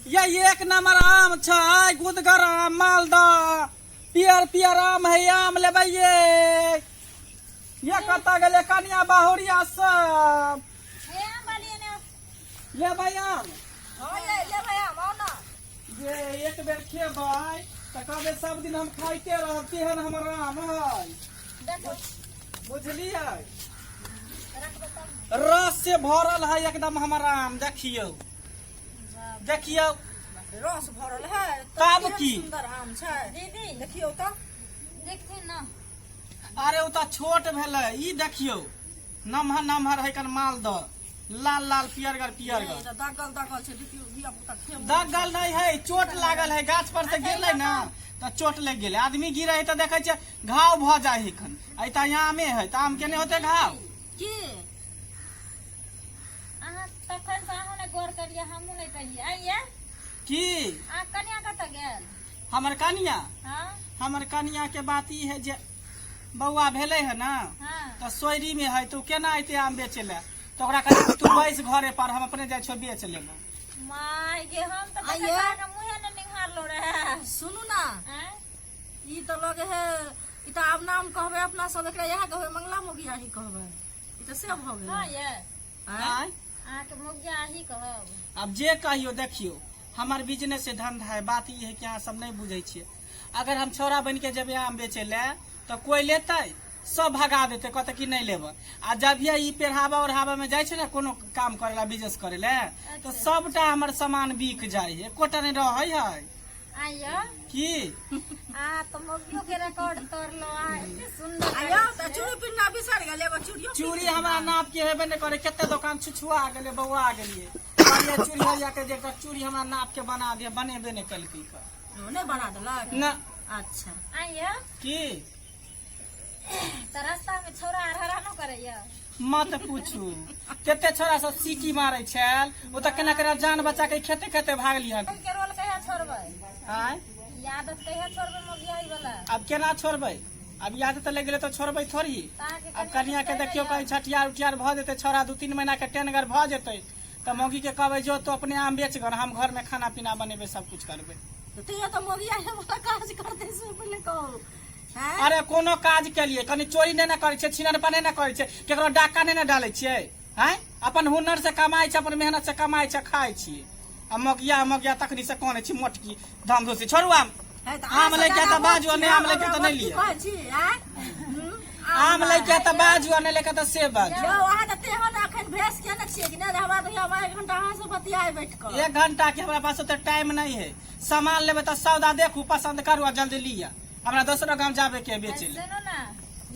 ये एक नंबर आम छै, गुदगर आम, मालदह, पियर पियर आम है, आम लेबै ये। ये कतऽ गेलै कनिया बहुरिया सब? हे आम वाली ने। लेबै आम? हँ ये, लेबै आम, आउ ने। ये एक बेर खेबै तऽ कहबै सब दिन हम खाइते रहब, तेहन हमर आम है। देखो। बुझलियै? रखबै तब। रस से भरल है एकदम हमर आम, देखियौ देखियौ। रस भरल है। तब केहन की? सुंदर आम छै। दीदी। देखियौ तऽ। देखथिन ना। अरे ओ तऽ छोट भेलै, ई देखियौ नमहर नमहर है कन मालदह, लाल लाल पियरगर पियरगर। ई तऽ दगल दगल छै, देखियौ धिया पुता खेबो। दगल नहीं है, चोट लागल है, गाछ पर से गिरलै ना तऽ चोट लागि गेलै। आदमी गिरे है तऽ देखै छियै घाव भऽ जाइ है खन। एहि तऽ आमे है तऽ आम के नहि होतै घाव? की? अहाँ तखन से अहूँ नहि गौर करियै, हमहूँ नहि कहियै। आइये। की? अहाँ कनिया कतऽ गेल? हमर कनिया? हाँ। हमर कनिया के बात ई है जे बौआ भेलै है ना, तऽ सोयरी में है, तऽ ओ केना अयतै आम बेचै लए? तऽ ओकरा कहलियै तू बैस घरे पर, हम अपने जाइ छियौ बेच लेबो। माय गे, हम तऽ आइये। देखै अहाँके मुँहे ने निहारलो रहे। सुनू ना। आँय? ई तऽ लगे है, ई तऽ आब नाम कहबै अपना सब एकरा, इएह कहबै, मंगला मोगिया ही कहबै। ई तऽ से भऽ गेलै। हँ ये। आँय? आँय? अहाँके मोगिया ही कहब। आब जे कहियौ, देखियौ हमर बिजनेस है, धंधा है। बात ई है कि अहाँ सब नहि बुझै छियै। अगर हम छौड़ा बनि के जेबै आम बेचै लए तऽ कोइ लेतै? सब भगा देतै, कहतै कि नहि लेबै। आ जब ये ई पेढ़ाबा ओढ़ाबा में जाइ छै ने कोनो काम करे ला, बिजनेस करे ला, तऽ सबटा हमर सामान बिक जाइ है, एकोटा नहि रहै है। आइयो। की? अहाँ तऽ मोगियो के रिकॉर्ड तोड़लो, अहाँ एते सुंदर। आइयो तऽ चूड़ी पिन्ना बिसरि गेल, एगो चूड़ियो। चूड़ी हमरा नाप के हेबे नहि करे। कते दोकान छुछुआ गेलै, बौआ गेलियै, कहलियै चूड़ी हरिया के जे चूड़ी हमरा नाप के बना दिअ, बनेबे नहि केलकै कऽ। ओ नहि बना देलक? ना। अच्छा। आइयो। की? तऽ रास्ता में छौड़ा आर हरानो करैया? मत पूछू, कते छोरा सब सीटी मारै छल। ओ तऽ केना केना जान बचा के खेते खेते भागली हन। के रोल कहिया छोड़बै? आँय? ई आदत कहिया छोड़बै मोगियाही वाला? आब केना छोड़बै? आब याद तऽ लागि गेलै तऽ छोड़बै थोड़ी। तऽ अहाँके आब कनिया के देखियौ, कहीं छठियार उठियार भऽ जेतै, छौड़ा 2-3 महीना के टेनगर भऽ जेतै तऽ मौगी के कहबै जो तो अपने आम बेच कर, हम घर में खाना पीना बनेबै, सब कुछ करबै। तऽ तैयो तऽ मोगियाही वाला काज करतै से पहिले कहू। हैं? अरे कोनो काज के लिए कनि चोरी नहि ने करै छियै, छिनरपा नहि ने करै छियै, केकरो डाका नहि ने डालै छियै। हैं, अपन हुनर से कमाइ छै, अपन मेहनत से कमाइ छै, खाइ छियै। आ मोगिया मोगिया तखनी से कहने छी मोटकी धाम धोसी। छोड़ू आम। है तऽ आम अहाँ लैके सब तऽ बाजू, मोट नहि आम छी, लैके तऽ हमरा नहि मोटकी लिअ। कहै छी, आँय? हूँ? आम लैके तऽ बाजू आ नहि लैके तऽ से बाजू। यौ, अहाँ तऽ तेहन अखन भेष केने छियै कि नहि जे हमरा तऽ हम एक घंटा अहाँ से बतियाए बैठ कऽ। एक घंटा के हमरा पास ओते टाइम नहीं है। सामान लेबै तऽ सौदा देखू, पसंद करू आ जल्दी लिअ। हमरा दोसरो गाम जाबे के है बेचे ले। सुनू ना।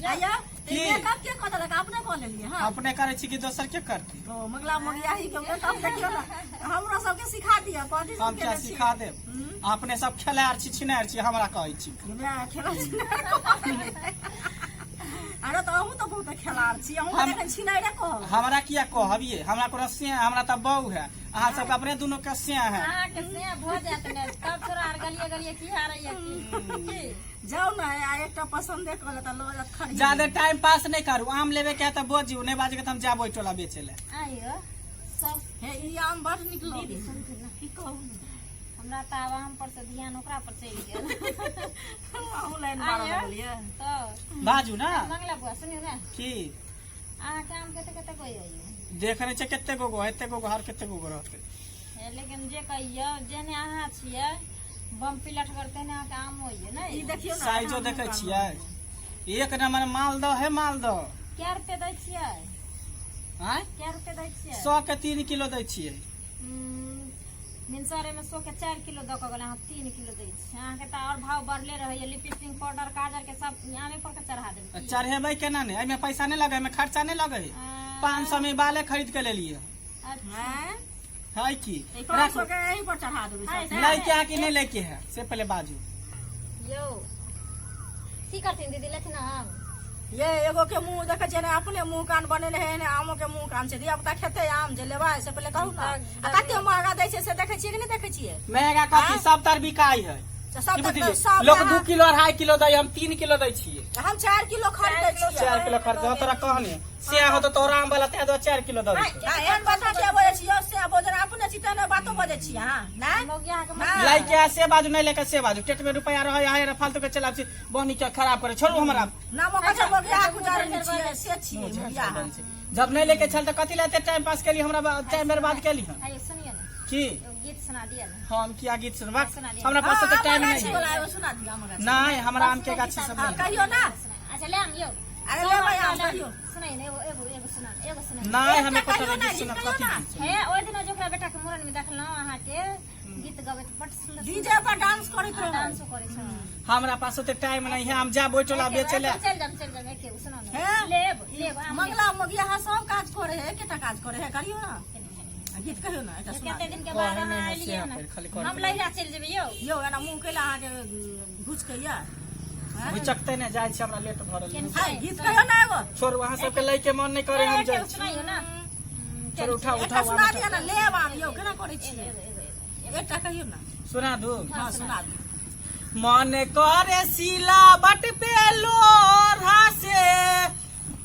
आइयो। की? मेकअप के कऽ देलक? अपने कऽ लेलियै हँ? अपने करै छी कि दोसर के करती? ओ मंगला मोगियाही के मेकअप देखियौ ने, हमरो सबके सिखा दिअ, कथी हम सब क्या केने छी। सिखा देब? अपने सब खेलाड़ छी, छिनार छी, हमरा कहै छी। हमरा खेला छी? अरे तऽ अहूँ तऽ बहुत खेलाड़ छी अहूँ। एखन छिनाइरे कहब। हमरा किया कहबियै? हमरा कोनो से हमरा तऽ बहू है, अहाँ सबके अपने दुनू के से है। अहाँके से भऽ जायत ने तब थोड़ा आर गलिए गलिए की हारैया की? जाउ ने, आ एकटा पसन्दे कऽ लेता, लऽ जात खरीद। ज्यादा टाइम पास नहीं करू। आम लेबे के है तऽ बजियौ, नहीं बाजके तऽ हम जायब ओहि टोला बेचे ले। आइयो सब। हे, ई आम बड नीक लगै। दीदी, सुनथिन ने। की कहू? हमरा तऽ आब आम पर से ध्यान ओकरा पर चलि गेल। अहूँ लाइन मारऽ आइयो। लगलियै। तऽ बाजू ना। मंगला बुआ, सुनियौ ने। की? अहाँके आम कते कते गो अइ? देख नहि छै कते गो गो, एते गो गो, हर कते गो गो रहतै। हे, लेकिन जे कहियौ, जेहने अहाँ छियै बम पिलटगर, तेहने अहाँके आमो अइ ने। ई देखियौ ने। साइजो देखै छियै, एक नंबर मालदह है, मालदह। कै रुपए दै छियै? आँय? कै रुपए दै छियै? 100 के 3 किलो दै छियै। भिनसरे में 100 के 4 किलो दऽ कऽ गेलै, अहाँ 3 किलो दै छियै। अहाँके तऽ आओर भाव बढ़ले रहैया। लिपस्टिक, पाउडर, काजर के सब आमे पर के चढ़ा देबै की? चढ़ेबै केना नहि? एहिमे पैसा नहि लगै, एहिमे खर्चा नहि लगै है। 500 में बाले खरीद के लेलियै। अच्छा। हैं? है की? ई 500 के एही पर चढ़ा देबै सब। है। लैके है कि नहीं लैके है से पहले बाजू। यौ, की करथिन दीदी, लेथिन आम? ये एगो के मुंह देखै छियै ने, अपने मुंह कान बनेने है ने, आमो के मुंह कान छै। धिया पुता खेतै आम जे लेबै से पहिले कहू ने। आ कते महगा दै छै से देखै छियै कि नहि देखै छियै? महंगा कथी? सब तर बिकाई है। तऽ सब की तऽ बुझलियै? सब लोग अहाँ- 2 किलो 2.5 किलो दै, हम 3 किलो दै छियै। हम 4 किलो खरीदै छियै। 4 किलो खरीद तोरा कहने से हो तऽ तोरा आम वाला तै 4 किलो दऽ देतौ। आ एहन बात किया बजै छियै? से बोजन अपने छी। तेने बातो बजै छी अहाँ नहि मौगी अहाँके नहि। लैके आ से बाजू नहि लैके से बाजू टेट में रुपया रहै अहाँ फालतू के चलाब छी बहनी के खराब करे छोड़ू हमरा ना मौका छै मौगी अहाँ गुजारनी छियै से छियै मौगी अहाँ जब नहीं लेके छल तो कथी लाते टाइम पास केली हमरा टाइम बर्बाद केली हम आइयो सुनियो ने की एगो गीत सुना दिअ ने हम किया गीत सुनबा सुना दिअ। हमरा पास हाँ, तो टाइम आम नहीं गाछी है वाला एगो सुना दिअ आम गाछी। नहीं हमरा आम के गाछी सब हाँ, नहीं है। कहियो ना अच्छा ले आम यौ अरे लेबै आम कहियो सुनाइ ने एगो एगो एगो सुना एगो सुना नहीं हमें एकटा पता कहियो नहीं ना, गीत सुनब गीत कहियो कथी ना। गीत सुनब? हे ओहि दिना जे ओकरा बेटा के मुड़न में देखलहुँ अहाँके गीत गबैत बड सुंदर डीजे पर डांस करैत रहै डांसो करै छौ हमरा पास ओते टाइम नहीं है हम जा बैठला बेचे ले चल जाम चल जाम एके सुना ने हे? लेब लेब आम लेब। मंगला मौगी अहाँ सब काज करे है एकेटा काज करे है करियो ना आ गीत कहियो ना एकटा सुना कते दियौ। दिन के बाद कहै अहाँ नहि है एलियै से ने पर, खाली कर हम लहिरा चलि जेबै यौ यौ एना मुँह कैला अहाँके घुस के यऽ हैं? भुचकते नहीं जाइ छी हमरा लेट भऽ रहल है। हाय गीत कहियो ना एगो छोड़ू अहाँ सबके लै के मन नहीं करे हम जाइ छी सुनाइयो ना छोड़ू उठाओ एकटा उठाओ सुना आम दिअ ना लेब आम यौ केना करै छियै एगो एगो एगो एकटा कहियो ना सुना दू हँ सुना दियौ मन करे सिलावट पे लोढ़ा से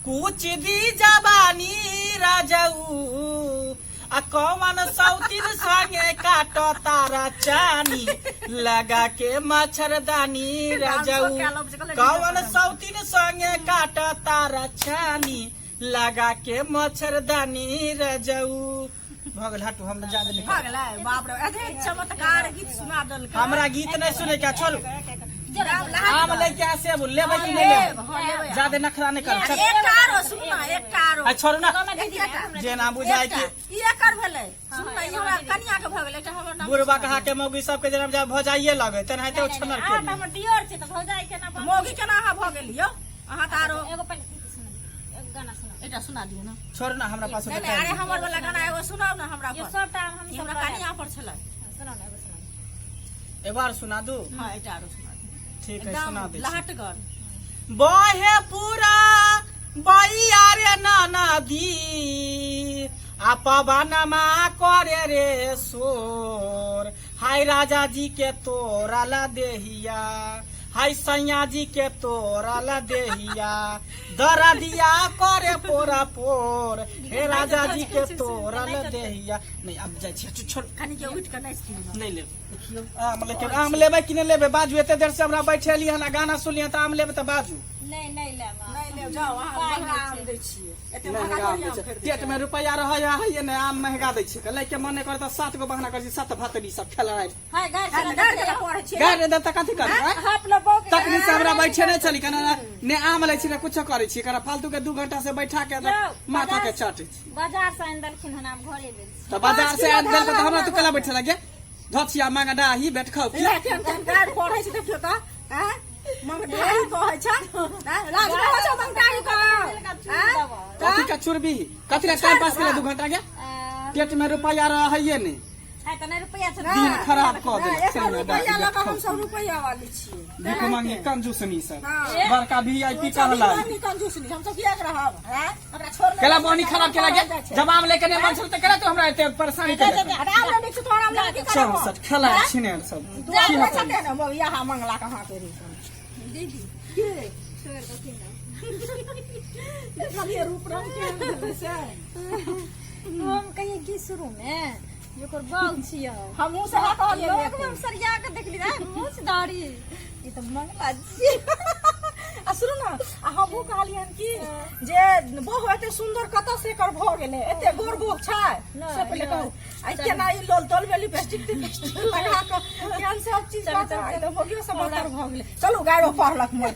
कुछ दी जबानी राजऊ आ कौन सौतीन संगे काट तारा चानी लगा के मच्छरदानी राजऊ कौन सौतीन संगे काट तारा चानी लगा के मच्छरदानी राजऊ भऽ गेल हटू हम ज्यादा नहीं भऽ गेलै बाप रे एते चमत्कार गीत सुना देलकै हमरा गीत नहीं सुने के छोड़ू राम लहा आम लेके आ सेब लेबै कि नहीं लेब लेबै हँ लेबै ज्यादा नखरा नहीं कर चल एकटा आरो सुन ना एकटा आरो आ छोड़ू ना एकटा जेना बुझाय एकटा। कि ई एकर भेलै सुन ना ई हमरा कनिया के भऽ गेलै एकटा हमर नाम बुढ़बा कहा के मौगी सबके जेना बुझाय भऽ जाइए लगे तेनाहिते ओ छनर के अहाँ तऽ हमर दियोर छी तऽ भौजाई केना बन मौगी केना अहाँ भऽ गेली यौ अहाँ तऽ आरो एगो पहिले गीत सुना एगो गाना सुना एकटा सुना दियौ ना छोड़ ना हमरा पास नहीं नहीं अरे हमर वाला गाना एगो सुनाउ ना हमरा यो पर सबटा हम ई सब हमरा कनिया पर छलै सुनाउ ना एगो सुनाउ एक बार सुना दू हँ एकटा आरो सुना दियौ ठीक है सुना एकदम दे लहटगर बहे पूरा बैया रे नाना दी आ पवनमा करे रे शोर हाय राजा जी के तोरा ला देहिया हाय सैया जी के तोरा ला देहिया दरदिया करे पोरा पोर हे राजा जी के तोरा ला देहिया नहीं अब जाइ छी छोड़ कनी के उठि कऽ नाचि दियौ नहीं लेब आम लेके आम लेबै कि नहि लेबै बाजू एते देर से हमरा बैठेली हन आ गाना सुनलियै तऽ आम लेबै तऽ बाजू नहीं नहीं लेब आम। नहि लेब जाउ अहाँ पाइ महगा नहि आम छै। दै छियै एते महगा महगा आम थोड़ी दै आम छै खरीदै पेट में रुपैआ रहै है नहि आम महगा दै छै लै के मन नहि करत सात गो बहाना करै छै सात भातरी सब खेला हाय गाय छियै। गारि देला पढ़ै छियै गारि नहि देब तऽ कथी करबै अहाँ अपना बहू के तखनी से हमरा बैठे नहि छली केना ने आम लै छी ने कुछो करै छी एकरा फालतू के 2 घंटा से बैठा के यौ, माथा के बाजार- चाटै छी बाजार से आनि देलखिन हन आब घरे बेच तऽ बाजार से आनि देलकै तऽ हमरा तू केला बैठे लगे धचिया मांगा डाही बैठ खाउ की ले केहन केहन गारि पढ़ै छै देखियौ तऽ आँय मंगडाही कहै छै आँय लाज रहै छै मंगडाही कहै आँय कथी के चुरबी कथी ला टाइम पास केला 2 घंटा के पेट में रुपैया रहैये नहि है तऽ नहि रुपैआ छै दिन खराब कऽ देलक एक छेना रुपैआ डाही लऽ कऽ हमसब रुपैआ वाली छियै भीख मांगे कंजूसनी सब हाँ। बड़का वीआईपी कहला बनी कंजूस नहीं हमसब किया रहब हैं हमरा छोड़ केला बनी खराब केला के जब आम लेके नहीं मन छल तऽ केला तू हमरा एते परेशानी के अरे आम लेने छी तोहर आम लेके की सब करब सब खेला छिने सब तू अपने छते ने मौगिया हा मंगला कहाँ के रूप दीदी के छोड़ि देथिन ने। देखलियै रूप रंग केहन भेलै से हम कहिए की शुरू में जे ओकर बाल छियै हमहूँ सएह कहलियै लोग हम सरिया के देखली रे मूछ दाढ़ी ई तऽ मंगला छियै आ सुनू ने आ हमहूँ कहलियनि कि जे बहु एते सुन्दर कतऽ से एकर भऽ गेलै एते गोर गोर छै से पहिले कहू आ केना ई लोल तोल भेली लिपस्टिक तिपस्टिक लगा कऽ केहन सब चीज बात भोगियो सब भऽ गेलै चलू गाड़ो पढ़लक मोर।